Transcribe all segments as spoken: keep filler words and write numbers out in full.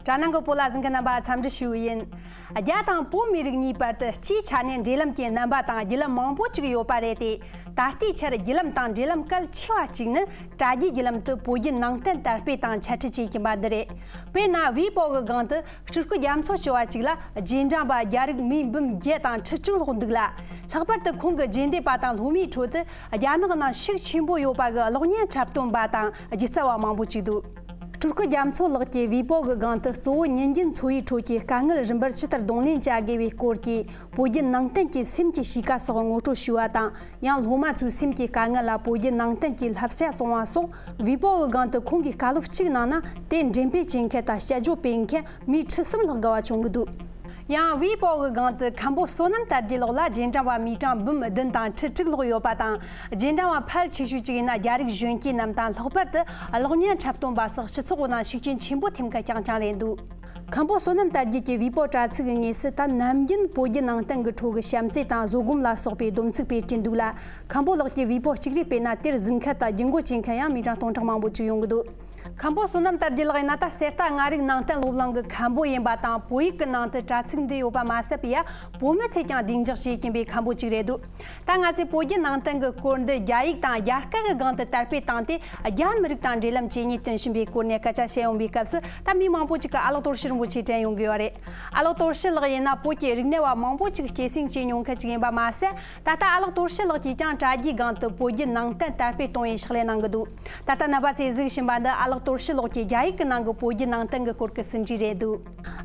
དྲ་ནང་གི་བོད་ལ་གཟིགས་མཁན་རྣམ་པ་འཚམས་འདྲི་ཞུ་གི་ཡིན། རྒྱ་དང་བོད་མི་རིགས་གཉིས་བར་དུ་སྤྱིའི་ཆ་ནས་འབྲེལ་ལམ་གྱི་རྣམ་པ་དང་བརྒྱུད་ལམ་མང་པོ་ཅིག་ཡོད་པ་རེད་དེ། ད་ལྟའི་ཆར་བརྒྱུད་ལམ་དང་འབྲེལ་ལམ་གལ་ཆེ་བ་གཅིག་ནི། དྲ་རྒྱའི་བརྒྱུད་ལམ་དུ་བོད་བརྒྱུད་ནང་བསྟན་དར་སྤེལ་དང་འཆད་ཁྲིད་བྱེད་ཀྱིན་པ་འདི་རེད། དཔེར་ན། ཝེ་པོ་གི་སྒང་དུ་སྤྲུལ་སྐུ་རྒྱ་མཚོ་ཞུ་བ་ཅིག་ལ་རྗེས་འབྲང་པ་རྒྱ་རིགས་མི་འབུམ་བརྒྱད་དང་ཁྲི་དྲུག་ལྷག་འདུག་ལ། ལྷག་པར་དུ་ཁོང་གི་རྗེས་འདེད་པ་དང་སློབ་མའི་ཁྲོད་དུ་རྒྱ་ནག་ནང་ཤུགས་ཆེན་པོ་ཡོད་པ་གི་གློག་བརྙན་འཁྲབ་སྟོན་པ་དང་སྒྱུ་རྩལ་བ་མང་པོ་ཅིག་འདུག་སྤྲུལ་སྐུ་རྒྱ་མཚོ་ལགས་ཀྱིས་ཝེ་པོ་གི་སྒང་དུ་གཙོ་བོ་ཉིན་རྒྱུན་འཚོ་བའི་ཁྲོད་ཀྱི་དཀའ་ངལ་རིམ་པར་ཇི་ལྟར་གདོང་ལེན་བྱ་དགོས་པའི་སྐོར་གྱི་བོད་བརྒྱུད་ནང་བསྟན་གྱི་སེམས་ཀྱི་གཤིས་ཀ་སོགས་ངོ་སྤྲོད་ཞུས་པ་དང་། ཡང་སློབ་མ་ཚོའི་སེམས་ཀྱི་དཀའ་ངལ་ལ་བོད་བརྒྱུད་ནང་བསྟན་གྱི་བསླབ་བྱ་གསུང་བ་སོགས། ཝེ་པོ་གི་སྒང་དུ་ཁོང་གིས་བཀའ་སློབ་གཅིག་གནང་ན། དེ་འགྲེམས་སྤེལ་བྱེད་མཁན་དང་དཔྱད་བརྗོད་སྤེལ་མཁན་མི་ཁྲི་གསུམ་ལྷག་བརྒལ་བ་བྱུང་གི་འདུག་ཡང་ཝེ་པོ་གི་སྒང་དུ་མཁན་པོ་བསོད་ནམས་དར་རྒྱས་ལགས་ལ་རྗེས་འབྲང་བ་མི་གྲངས་འབུམ་བདུན་དང་ཁྲི་དྲུག་ལྷག་ཡོད་པ་དང་། རྗེས་འབྲང་བ་ཕལ་ཆེ་ཤོས་ཅིག་ཡིན་ན་རྒྱ་རིགས་གཞོན་སྐྱེས་རྣམས་དང་། ལྷག་པར་དུ་གློག་བརྙན་འཁྲབ་སྟོན་པ་སོགས་སྤྱི་ཚོགས་ནང་ཤུགས་རྐྱེན་ཆེན་པོ་ཐེབས་མཁན་རྐྱང་རྐྱང་རེད་འདུག་མཁན་པོ་བསོད་ནམས་དར་རྒྱས་ཀྱི་ཝེ་པོ་དྲ་ཚིགས་ཀྱི་ངོས་སུ། ད་ནམ་རྒྱུན་བོད་བརྒྱུད་ནང་བསྟན་གྱི་ཁྲོད་ཀྱི་བྱམས་བརྩེ་དང་བཟོད་སྒོམ་ལ་སོགས་པའི་སྡོམ་ཚིག་སྤེལ་གྱིན་འདུག་ལ། མཁན་པོ་ལགས་ཀྱིས་ཝེ་པོ་གཅིག་རེ་སྤེལ་ན། དེར་གཟིགས་མཁན་དང་རྒྱུ་འགོད་བྱེད་མཁན་ཡང་མི་གྲངས་སྟོང་ཕྲག་མང་པོ་ཅིག་ཡོང་གི་འདུག་མཁན་པོ་བསོད་ནམས་དར་རྒྱས་ལགས་ཡིན་ན། ད་གསེར་རྟ་ལྔ་རིག་ནང་བསྟན་སློབ་གླིང་གི་མཁན་པོ་ཡིན་པ་དང་། བོད་ཡིག་གི་ནང་དུ་དྲ་ཚིགས་འདི་ཡོད་པ་མ་ཟད་པ་ཡ། བོད་མི་ཚོས་ཀྱང་བདེ་འཇགས་བྱེད་ཀྱིན་པའི་མཁན་པོ་གཅིག་རེད་འདུག་ད་ང་ཚོས་བོད་བརྒྱུད་ནང་བསྟན་གྱི་སྐོར་འདི་རྒྱ་ཡིག་དང་རྒྱ་སྐད་ཀྱི་སྒང་དུ་དར་སྤེལ་བཏང་སྟེ། རྒྱ་མི་རིགས་དང་འབྲེལ་ལམ་ཇེ་ཉེ་སྟོན་བཞིན་པའི་སྐོར་ནས་སྐད་ཆ་བཤད་ཡོང་བའི་སྐབས་སུ། ད་མི་མང་པོ་ཅིག་གིས་ཨ་ལགས་དོར་ཞི་རིན་པོ་ཆེ་དྲན་ཡོང་གི་ཡོད་རེད། ཨ་ལགས་དོར་ཞི་ལགས་ཡིན་ན། བོད་ཀྱི་རིག་གནས་བ་མང་པོ་ཅིག་སྐྱེད་སྲིང་བྱས་མྱོང་མཁན་ཅིག་ཡིན་པ་མ་ཟད། ད་ལྟ་ཨ་ལགས་དོར་ཞི་ལགས་ཀྱིས་ཀྱང་དྲ་རྒྱའི་སྒང་དུ་བོད་བརྒྱུད་ནང་བསྟན་དར་སྤེལ་གཏོང་བའི་ཕྱག་ལས་གནང་གི་འདུག་ད་ལྟ་རྣམ་པ་ཚོས་གཟིགས་བཞིན་པ་འདི་ཨ་ལགས་དོར་ཞི་ལགས་ཀྱིས་རྒྱ་ཡིག་གི་ནང་གི་བོད་བརྒྱུད་ནང་བསྟན་གྱི་སྐོར་གྱི་ཟིན་བྲིས་རེད་འདུག་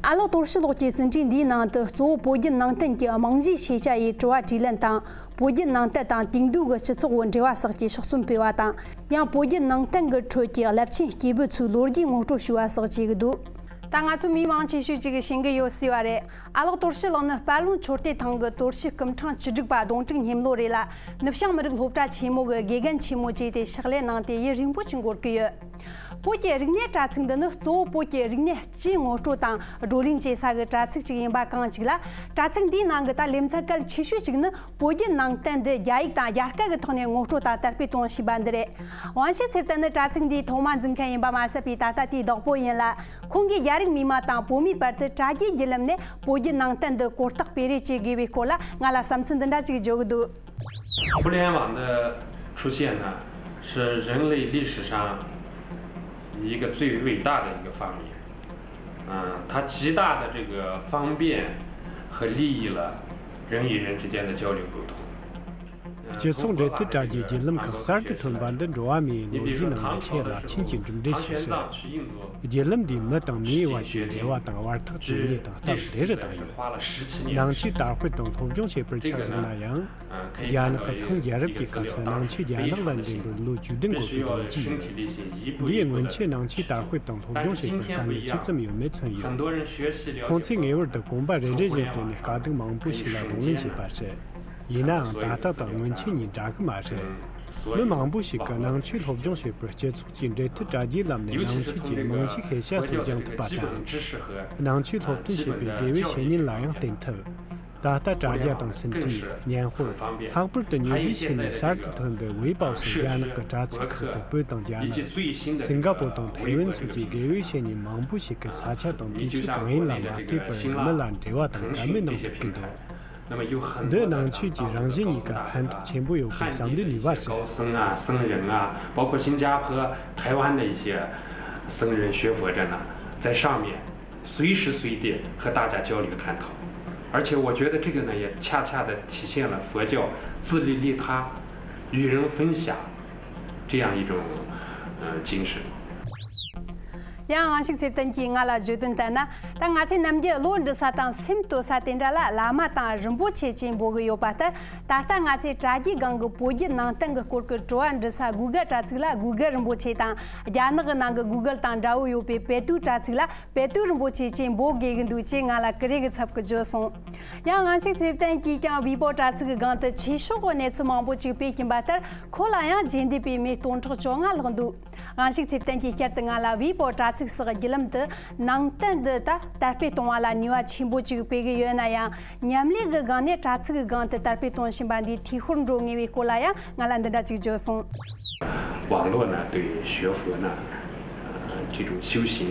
ཨ་ལགས་དོར་ཞི་ལགས་ཀྱི་ཟིན་བྲིས་འདིའི་ནང་དུ། གཙོ་བོ་བོད་བརྒྱུད་ནང་བསྟན་གྱི་རྨང་གཞིའི་ཤེས་བྱ་ཡི་དྲི་བ་དྲིས་ལན་དང་། བོད་བརྒྱུད་ནང་བསྟན་དང་དེང་དུས་ཀྱི་སྤྱི་ཚོགས་འབྲེལ་བ་སོགས་ཀྱི་ཕྱོགས་སྟོན་སྤེལ་བ་དང་། ཡང་བོད་བརྒྱུད་ནང་བསྟན་གྱི་ཁྲོད་ཀྱི་རླབས་ཆེན་སྐྱེས་བུ་ཚོའི་ལོ་རྒྱུས་ངོ་སྤྲོད་ཞུས་པ་སོགས་བྱེད་ཀྱི་འདུག་ད་ང་ཚོ་མི་མང་ཆེ་ཤོས་ཅིག་གིས་ཤེས་ཀྱི་ཡོད་སྲིད་པ་རེད། ཨ་ལགས་དོར་ཞི་ལགས་ནི་དཔལ་ལུང་མཆོད་རྟེན་ཐང་གི་དོར་ཞི་སྐུ་ཕྲེང་བཅུ་དྲུག་པ་གདོང་དྲུག་སྙེམས་ལོ་རེད་ལ། ནུབ་བྱང་མི་རིགས་སློབ་གྲྭ་ཆེན་མོ་གི་དགེ་རྒན་ཆེན་མོ་བྱས་ཏེ་ཕྱག་ལས་གནང་སྟེ་ཡུན་རིང་པོ་ཅིག་འགོར་གྱི་ཡོད། བོད་ཀྱི་རིག་གནས་དྲ་ཚིགས་འདི་ནི་གཙོ་བོ་བོད་ཀྱི་རིག་གནས་སྤྱིའི་ངོ་སྤྲོད་དང་བགྲོ་གླེང་བྱེད་ས་གི་དྲ་ཚིགས་ཅིག་ཡིན་པ་གང་ཅིག་ལ། དྲ་ཚིགས་འདིའི་ནང་གི་ད་ལེ་ཚན་གལ་ཆེ་ཤོས་ཅིག་ནི། བོད་བརྒྱུད་ནང་བསྟན་འདི་རྒྱ་ཡིག་དང་རྒྱ་སྐད་ཀྱི་ཐོག་ནས་ངོ་སྤྲོད་དང་དར་སྤེལ་གཏོང་བཞིན་པ་འདི་རེད། དབང་ཕྱུག་ཚེ་བརྟན་ནི་དྲ་ཚིགས་འདིའི་ཐོག་མ་འཛིན་མཁན་ཡིན་པ་མ་ཟད་པའི་ད་ལྟ་དེའི་བདག་པོ་ཡིན་ལ། ཁོང་གིས་རྒྱ་རིགས་མི་མང་དང་བོད་མིའི་བར་དུ་དྲ་རྒྱའི་བརྒྱུད་ལམ་ནས་བོད་བརྒྱུད་ནང་བསྟན་འདི་གོ་རྟོགས་སྤེལ་རེས་བྱེད་དགོས་པའི་སྐོར་ལ་ང་ལ་བསམ་ཚུལ་འདི་འདྲ་ཅིག་བརྗོད་ཀྱི་འདུག 互联网的出现呢，是人类历史上一个最伟大的一个发明。嗯，它极大的这个方便和利益了人与人之间的交流沟通。 སྤྱི་ཚོགས་འབྲེལ་མཐུད་དྲ་རྒྱའི་བརྒྱུད་ལམ་ཁག་གསར་དུ་ཐོན་པ་འདི་འགྲོ་བ་མིའི་ལོ་རྒྱུས་ནང་གི་ཆེས་རླབས་ཆེན་གྱི་གྲུབ་འབྲས་ཤིག་ཟེར། བརྒྱུད་ལམ་འདིས་མི་དང་མིའི་བར་གྱི་འབྲེལ་བ་དང་བར་ཐག་ཇེ་ཉེ་དང་སྟབས་བདེ་རུ་བཏང་ཡོད། ནང་ཆོས་དར་སྤེལ་དང་སློབ་སྦྱོང་བྱེད་པར་ཆ་བཞག་ན་ཡང་། རྒྱ་ནག་གི་ཐང་རྒྱལ་རབས་ཀྱི་སྐབས་སུ་ནང་ཆོས་རྒྱ་ནག་ལ་འདྲེན་པར་ལོ་བཅུ་བདུན་འགོར་བའི་ལོ་རྒྱུས་ཡོད། འདིས་སྔོན་ཆད་ནང་ཆོས་དར་སྤེལ་དང་སློབ་སྦྱོང་བྱེད་པར་དཀའ་ངལ་ཇི་ཙམ་ཡོད་མེད་མཚོན་ཡོད། ཁོང་ཚོས་ངེས་པར་དུ་གོམ་པ་རེ་རེ་བཞིན་སྤོས་ནས་དཀའ་སྡུག་མང་པོ་ཞིག་ལ་གདོང་ལེན་བྱས་པ་རེད། ཡིན་ནའང་ད་ལྟ་དང་སྔོན་ཆད་གཉིས་འདྲ་གི་མ་རེད། མི་མང་པོ་ཞིག་གིས་ནང་ཆོས་སློབ་སྦྱོང་བྱེད་པར་སྤྱི་ཚོགས་ཀྱི་འབྲེལ་མཐུད་དྲ་རྒྱའི་ལམ་ནས་ནང་ཆོས་ཀྱི་རྨང་གཞི་ཤེས་བྱ་སོགས་སྦྱང་ཐུབ་པ་དང་། ནང་ཆོས་སློབ་སྟོན་བྱེད་པའི་དགེ་བའི་བཤེས་གཉེན་ལ་ཡང་བསྟེན་ཐུབ། ད་ལྟ་དྲ་རྒྱ་དང་སིན་ཀྲིན། ཉན་ཧོར། ལྷག་པར་དུ་ཉོ་ཌི་ཆེན་ནས་གསར་དུ་ཐོན་པའི་ཝེ་པའོ་སོགས་རྒྱ་ནག་གི་དྲ་ཚིགས་ཁག་ཏུ་བོད་དང་རྒྱ་ནག་སིང་ག་པོར་དང་ཐའེ་ཝན་སོགས་ཀྱི་དགེ་བའི་བཤེས་གཉེན་མང་པོ་ཞིག་གིས་ས་ཆ་དང་དུས་ཚོད་གང་ཡིན་ལ་མ་ལྟོས་པར་མི་ལ་འབྲེལ་བ་དང་བཀའ་མོལ་གནང་ཐུབ་ཀྱི་འདུག་འདི་ནང་ཆོས་ཀྱི་རང་གཞན་གཉིས་ཀ་ཕན་ཐོགས་ཆེན་པོ་ཡོད་པའི་བསམ་བློའི་ནུས་པ་རེད། 高僧啊、僧人啊，包括新加坡、台湾的一些僧人学佛者呢，在上面随时随地和大家交流探讨。而且我觉得这个呢，也恰恰的体现了佛教自利利他、与人分享这样一种呃精神。 ཡང་དབང་ཕྱུག་ཚེ་བརྟན་གྱིས་ང་ལ་བརྗོད་དོན་ལྟར་ན། ད་ང་ཚོས་ནམ་རྒྱུན་བློ་འདྲི་ས་དང་སེམས་གཏོད་ས་དེ་འདྲ་ལ་བླ་མ་དང་རིན་པོ་ཆེ་ཅེས་འབོད་ཀྱི་ཡོད་པ་ལྟར། ད་ལྟ་ང་ཚོས་དྲ་རྒྱའི་སྒང་གི་བོད་བརྒྱུད་ནང་བསྟན་གྱི་སྐོར་གྱི་དྲི་བ་འདྲི་ས་གུ་གལ་དྲ་ཚིགས་ལ་གུ་གལ་རིན་པོ་ཆེ་དང་། རྒྱ་ནག་གི་ནང་གི་གུ་གལ་དང་འདྲ་བོ་ཡོད་པའི་པེ་ཏུའུ་དྲ་ཚིགས་ལ་པེ་ཏུའུ་རིན་པོ་ཆེ་ཅེས་འབོད་དགོས་ཀྱི་འདུག་ཅེས་ང་ལ་ཀུ་རེ་གི་ཚབ་ཀྱིས་བརྗོད་སོང་། ཡང་དབང་ཕྱུག་ཚེ་བརྟན་གྱིས་ཀྱང་ཝེ་པོ་དྲ་ཚིགས་ཀྱི་སྒང་དུ་ཆོས་ཕྱོགས་ཀྱི་གནས་ཚུལ་མང་པོ་ཅིག་སྤེལ་གྱིན་པ་ལྟར། ཁོ་ལ་ཡང་རྗེས་འདེད་པའི་མི་སྟོང་ཕྲག་བཅོ་ལྔ་ལྷག་འདུག་དབང་ཕྱུག་ཚེ་བརྟན་གྱིས་བསྐྱར་དུ་ང་ལ་ཝེ་པོ་དྲ་ཚིགས་སོགས་བརྒྱུད་ལམ་དུ་ནང་བསྟན་འདི་ད་དར་སྤེལ་གཏོང་བ་ལ་ནུས་པ་ཆེན་པོ་ཅིག་སྤེལ་གྱི་ཡོད་ན་ཡང་། མཉམ་ལས་ཀྱི་སྒང་ནས་དྲ་ཚིགས་ཀྱི་སྒང་དུ་དར་སྤེལ་གཏོང་བཞིན་པ་འདིའི་འཐུས་ཤོར་འགྲོ་ངེས་པའི་སྐོར་ལ་ཡང་ང་ལ་འདི་འདྲ་ཅིག་བརྗོད་སོང་། 网络呢，对于学佛呢，呃，这种修行，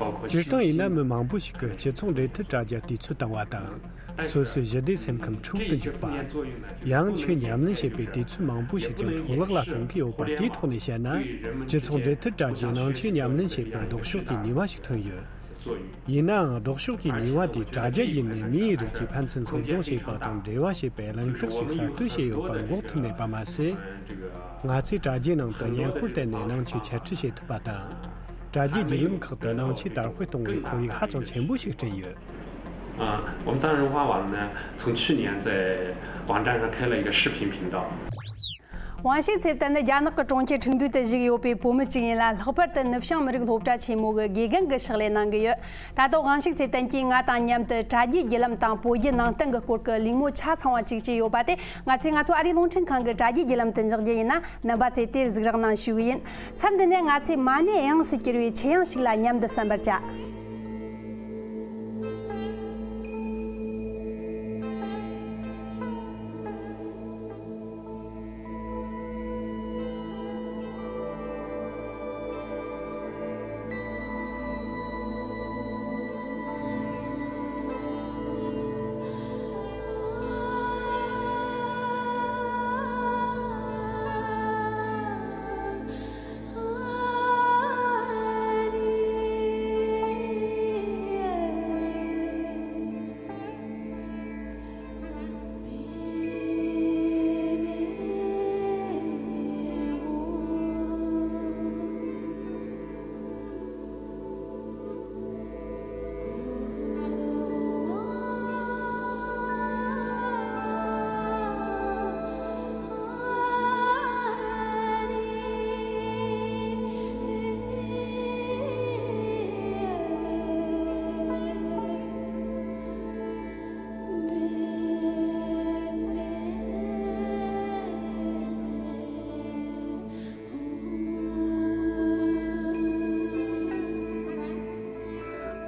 སྤྱིར་བཏང་ཡིན་ན། མི་མང་པོ་ཞིག་གིས་སྤྱི་ཚོགས་འབྲེལ་མཐུད་དྲ་རྒྱ་དུས་ཚོད་བཏང་བ་དང་། སོ་སོའི་ཞི་བདེ་སེམས་ཁམས་འཕྲོག་ཏུ་འཇུག་པ། ཡང་ཆོས་ཉམས་ལེན་བྱེད་པའི་དུས་ཚོད་མང་པོ་ཞིག་ཀྱང་འཕྲོ་བརླག་ལ་གཏོང་གི་ཡོད་པ། དེའི་ཐོག་ནས་བཤད་ན། སྤྱི་ཚོགས་འབྲེལ་མཐུད་དྲ་རྒྱའི་ནང་ཆོས་ཉམས་ལེན་བྱེད་པར་ལྡོག་ཕྱོགས་ཀྱི་ནུས་པ་ཞིག་ཐོན་ཡོད། ཡིན་ནའང་ལྡོག་ཕྱོགས་ཀྱི་ནུས་པ་དེས་དྲ་རྒྱ་བརྒྱུད་ནས་མིའི་རིགས་ཀྱི་ཕན་ཚུན་སློབ་སྦྱོང་བྱེད་པ་དང་འབྲེལ་བ་བྱེད་པའི་གླེང་ཕྱོགས་ཤིག་གསར་གཏོད་བྱས་ཡོད་པ་འགོག་ཐུབ་མེད་པ་མ་ཟད། ང་ཚོས་དྲ་རྒྱའི་ནང་དུ་ཉེ་འཁོར་བསྟན་ནས་ནང་ཆོས་འཆད་ཁྲིད་བྱེད་ཐུབ་པ་དང་། དྲ་རྒྱའི་བརྒྱུད་ལམ་ཁག་ཏུ་ནང་ཆོས་དར་སྤེལ་གཏོང་བའི་ཁོར་ཡུག་ཧ་ཅང་ཆེན་པོ་ཞིག་བསྐྲུན་ཡོད། 啊，我们藏人文化网呢，从去年在网站上开了一个视频频道。 དབང་ཤུགས་ཚེ་བརྟན་ནི་རྒྱ་ནག་གི་གྲོང་ཁྱེར་ཁྲིན་ཏུའུ་དུ་བཞུགས་ཡོད་པའི་བོད་མི་གཅིག་ཡིན་ལ། ལྷག་པར་དུ་ནུབ་བྱང་མི་རིགས་སློབ་གྲྭ་ཆེན་མོ་གི་དགེ་རྒན་གྱི་ཕྱག་ལས་གནང་གི་ཡོད། ད་དུང་དབང་ཤུགས་ཚེ་བརྟན་གྱིས་ང་དང་མཉམ་དུ་དྲ་རྒྱའི་བརྒྱུད་ལམ་དང་བོད་བརྒྱུད་ནང་བསྟན་གྱི་སྐོར་གྱི་ལས་ངོ་ཆ་ཚང་བ་ཅིག་བྱས་ཡོད་པ་དེ། ང་ཚོས་ང་ཚོ་ཨ་རིའི་རླུང་འཕྲིན་ཁང་གི་དྲ་རྒྱའི་བརྒྱུད་ལམ་དུ་འཇོག་རྒྱུ་ཡིན་ན། རྣམ་པ་ཚོས་དེར་གཟིགས་རོགས་གནང་ཞུ་གི་ཡིན། མཚམས་འདི་ནས་ང་ཚོས་མ་ཎི་དབྱངས་སུ་གྱུར་བའི་ཆོས་དབྱངས་ཤིག་ལ་མཉམ་དུ་གསན་པར་བྱ།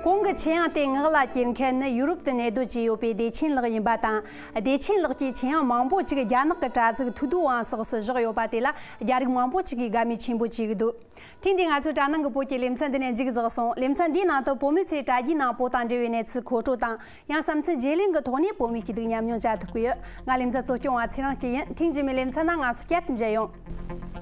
གོང་གི་ཆོས་དབྱངས་དེ་ངག་ལ་གྱེར་མཁན་ནི་ཡུ་རོབ་ཏུ་གནས་སྡོད་བྱས་ཡོད་པའི་བདེ་ཆེན་ལགས་ཡིན་པ་དང་། བདེ་ཆེན་ལགས་ཀྱིས་ཆོས་དབྱངས་མང་པོ་ཅིག་རྒྱ་ནག་གི་དྲ་ཚིགས་ཐུའུ་ཏུའུ་ཝང་སོགས་སུ་བཞག་ཡོད་པ་དེ་ལ་རྒྱ་རིགས་མང་པོ་ཅིག་གིས་དགའ་མོས་ཆེན་པོ་བྱེད་ཀྱི་འདུག་ཐེངས་འདིའི་ང་ཚོའི་དྲ་ནང་གི་བོད་ཀྱི་ལེ་ཚན་འདི་ནས་མཇུག་རྫོགས་སོང་། ལེ་ཚན་འདིའི་ནང་དུ་བོད་མི་ཚོས་དྲ་རྒྱའི་ནང་བོད་དང་འབྲེལ་བའི་གནས་ཚུལ་མཁོ་སྤྲོད་དང་། ཡང་བསམ་ཚུལ་བརྗེ་ལེན་གྱི་ཐོག་ནས་བོད་མིའི་སྐྱིད་སྡུག་ཉམས་མྱོང་བྱ་ཐུབ་ཀྱི་ཡོད། ང་ལེ་ཚན་གཙོ་སྐྱོང་བ་ཚེ་རིང་སྐྱིད་ཡིན། ཐེངས་རྗེས་མའི་ལེ་ཚན་ནང་ང་ཚོ་བསྐྱར་དུ་མཇལ་ཡོང་།